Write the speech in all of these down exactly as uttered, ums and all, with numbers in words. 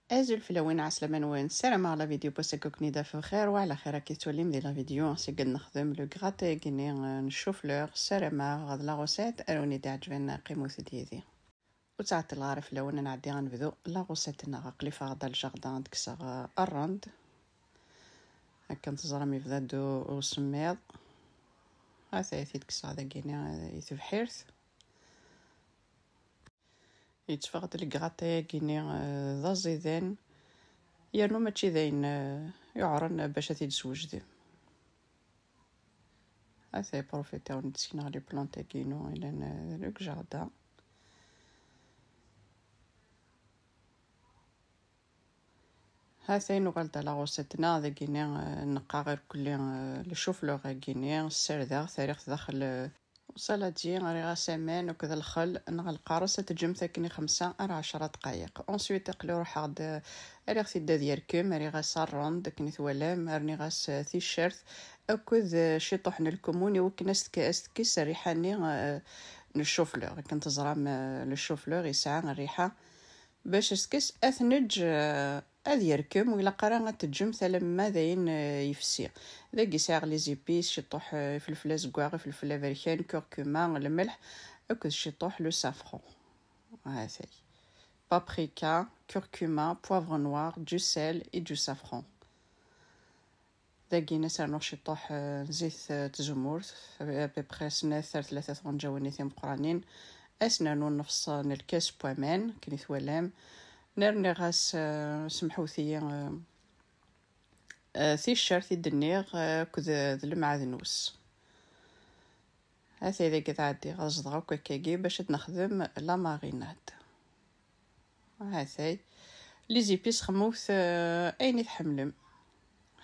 Azul fell-awen, ɛeslama-nwen, ssarameɣ la vidéo n wass-agi ad ken-id-taf bxir, wa ɛla xir. Akka i tettwalim di la vidéo, seg ad nexdem le gratin-agi-nni, euh, n chou-fleur. Ssarameɣ d la recette ara wen-id-iɛeǧben, qqimet yid-i. Ur ttɛeṭṭileɣ ara fell-awen, ad nɛeddi ad nebdu la recette-nneɣ. Aql-i ffɣeɣ-d ɣer le jardin ad kkseɣ, euh, rrend. Akken teẓram yebda-d u-, usemmiḍ. Ata i t-id-kkseɣ dagi-nni, euh, i tebḥirt. Yetteffeɣ-d le gratin-agi-nni, euh, d aẓidan, yernu mačči d ayen, euh, yuɛren bac ad t-id-swejdem. Ata profitaɣ ad d-sekneɣ les plantes-agi-inu yellan, euh, deg jardin. Ata nuɣal-d ɣer la recette-nneɣ dagi-nni, euh, neqqar irkelli, euh, le chou-fleur-agi-nni, ssardeɣ-t, rriɣ-t daxel, euh, usaladi, rriɣ-as aman akked lxel neɣ lqares, ad teǧǧem-t akken i xemsa ar ɛecra dqayeq. Ensuite, aql-i ruḥeɣ-d, rriɣ-t-id ad yerkem, rriɣ-as rrend akken i twalam, rniɣ-as, euh, ticcert akked, euh, ciṭuḥ n lkemmun i wakken ad s-tk-, ad s-tekkes rriḥa-nni, euh, n le chou-fleur. Akken teẓram, euh, le chou-fleur yesɛa rriḥa. Bac ad s-tekkes, ad t-neǧǧ, euh, ad yerkem, ur ilaq ara ad teǧǧem alamma d ayen, euh, yefsi. Dagi sɛiɣ les épices, ciṭuḥ, euh, ifelfel azeggaɣ, ifelfel aberkan, curcuma, lmelḥ, akked ciṭuḥ le safran. Hatay. Paprika, curcuma, poivre noir, du sel et du safran. Dagi ad s-rnuɣ ciṭuḥ, euh, n zzit, euh, n tzemmurt, à peu près snat ar tlata tɣenǧawin timeqranin. Ad s-nernu nnefṣ n lkas n waman, akken i twalam. Rniɣ-as, euh, semḥut-iyi, euh, euh, ticcert i d-nniɣ, euh, akked, euh, d lemɛednus. Hatay dagi ad ɛeddiɣ ad zedɣeɣ akk akkagi bac ad nexdem la marinade. Hatay. Les épices, xemmut, euh, ayen i tḥemmlem.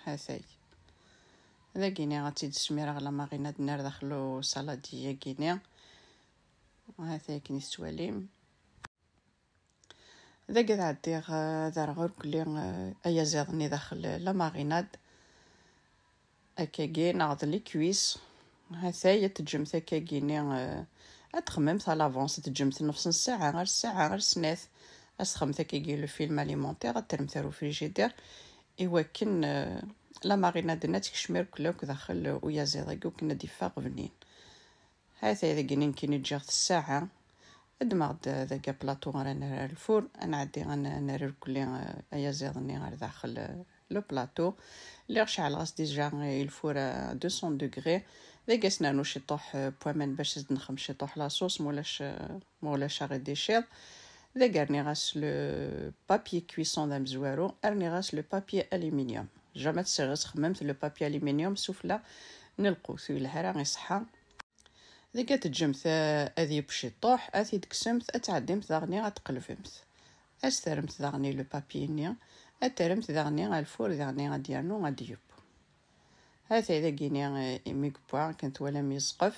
Hatay. Dagi-nni ad tt-id-smireɣ la marinade-nni ar daxel usaladi-agi-nni. Hatay akken i tettwalim. Dagi ad ɛeddiɣ, euh, ad rreɣ irkelli, euh, ayaziḍ-nni daxel la marinade. Akkagi, neɣ d les cuisses. Hatay, ad teǧǧemt akkagi-nni, euh, ad txemmemt à l'avance, ad teǧǧemt nnefṣ n ssaɛa, ar ssaɛa, ar snat. Ad txemmemt akkagi le film alimentaire, ad terremt ar ufrijidir, i wakken, euh, la marinade-nni ad tekcem irkelli akk daxel uyaziḍ-agi, akken ad d-iffeɣ bnin. Hatay dagi-nni nekkini ǧǧiɣ-t ssaɛa. Ddmeɣ-d dagi plateau ara nerr ar lfur, ad nɛeddi ad n-, nerr irkelli, euh, ayaziḍ-nni ar daxel, euh, le plateau. Lliɣ ceɛleɣ-as déjà i lfur à deux cents degrés. Dagi ad s-nernu ciṭuḥ, euh, n waman bac ad s-d-nexdem ciṭuḥ la sauce, ma ulac, euh, ma ulac aɣ-id-iciḍ. Dagi rniɣ-as le papier cuisson d amezwaru, rniɣ-as le papier aluminium. Jamais ad txemmemt le papier aluminium sufella n lqut, ur yelha ara i ṣṣeḥḥa. Dagi ad teǧǧemt, euh, ad yeww ciṭuḥ, ad t-id-tekksemt, ad tɛeddimt daɣni ad tqelbemt. Ad s-terremt daɣni le papier-nni, ad terremt daɣni ar lfur, daɣni ad d-yernu ad d-yeww. Hatay dagi-nni, euh, imi yewwa, akken twalam yezqef.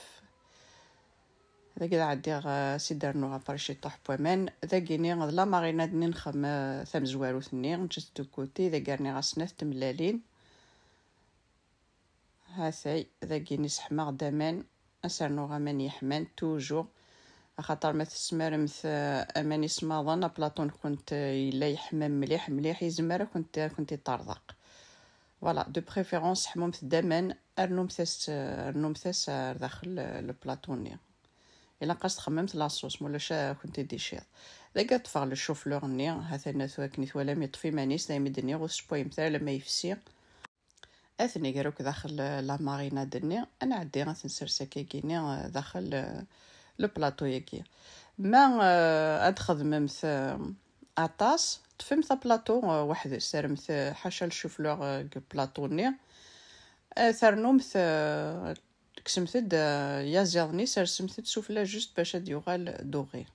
Dagi ad ɛeddiɣ, euh, ad s-id-rnuɣ après ciṭuḥ n waman. Dagi-nni d la marinade-nni nxeddem, euh, tamezwarut-nni, neǧǧa-tt de côté, dagi rniɣ-as snat tmellalin. Hatay, dagi-nni sseḥmaɣ-d aman, ad s-rnuɣ aman yeḥman, toujours. Axaṭer ma tesmaremt, euh, aman isemmaḍen, aplaṭu-nkent, euh, yella yeḥma mliḥ, mliḥ, yezmer ad kent-, ad kent-iṭerḍeq. Voilà, de préférence, ḥmumt-d aman, rnumt-as, rnumt-as ar daxel, euh, le plateau-nni. Ilaq ad s-txemmemt la sauce, ma ulac ad kent-id-iciḍ. Dagi ad ṭṭfeɣ le chou-fleur-nni, ha-t-an akken i twalam yeṭṭef iman-is, daymi d-nniɣ ur tessewwayemt ara alamma yefsi. Ad t-nger akk daxel la marinade-nni, ad nɛeddi ad t-nsers akkagi-nni, eh, daxel, eh, le plateau-yagi. Ma, eh, ad txedmemt, eh, aṭas, ṭṭfemt aplaṭu, eh, weḥd-s, rremt, eh, ḥaca le chou-fleur, eh, deg plaṭu-nni. Eh, ternumt, eh, kksemt-d, eh, yaziḍ-nni, sersemt-d sufella juste bac ad yuɣal doré.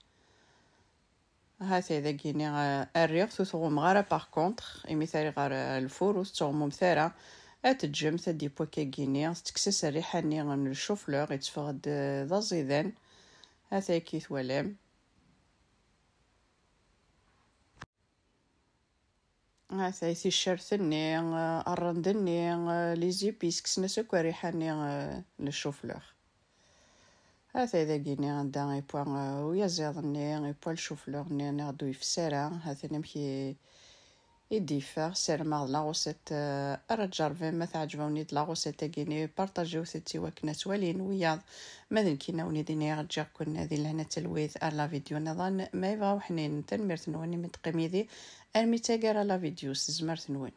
Ha-t-ay dagi-nni, eh, rriɣ-t, ur tɣummeɣ ara par contre, imi t-rriɣ ɣer, eh, lfur, ur tettɣummumt ara. Ad teǧǧemt ad d-yeww wakkagi-nni, tettekkes-as rriḥa-nni n le chou-fleur, yetteffeɣ-d, eh, d aẓidan. Ha-t-ay akka i twalam. Ha-t-ay ticcert-nni, eh, rrend-nni, eh, les épices, kksen-as akk rriḥa-nni, eh, n le chou-fleur. Ha-t-ay dagi-nni anda yewwa, eh, uyaziḍ-nni, yewwa le chou-fleur-nni, niɣ ur yefsi ara. Ha-t-an amek i, i d-yeffeɣ. Ssarameɣ d laɣusit ara tjerrbem. Ma teɛǧeb-awen-id laɣusit-agi-nni, partajiwt-tt i wakken ad tt-walin wiyaḍ. Ma d nekkini ad wen-id-iniɣ ǧǧiɣ-ken di lehna d talwit ar la vidéo nniḍen ma yebɣa uḥnin. Tanemmirt-nwen imi d-teqqim yid-i armi d taggara la vidéo s tezmert-nwen.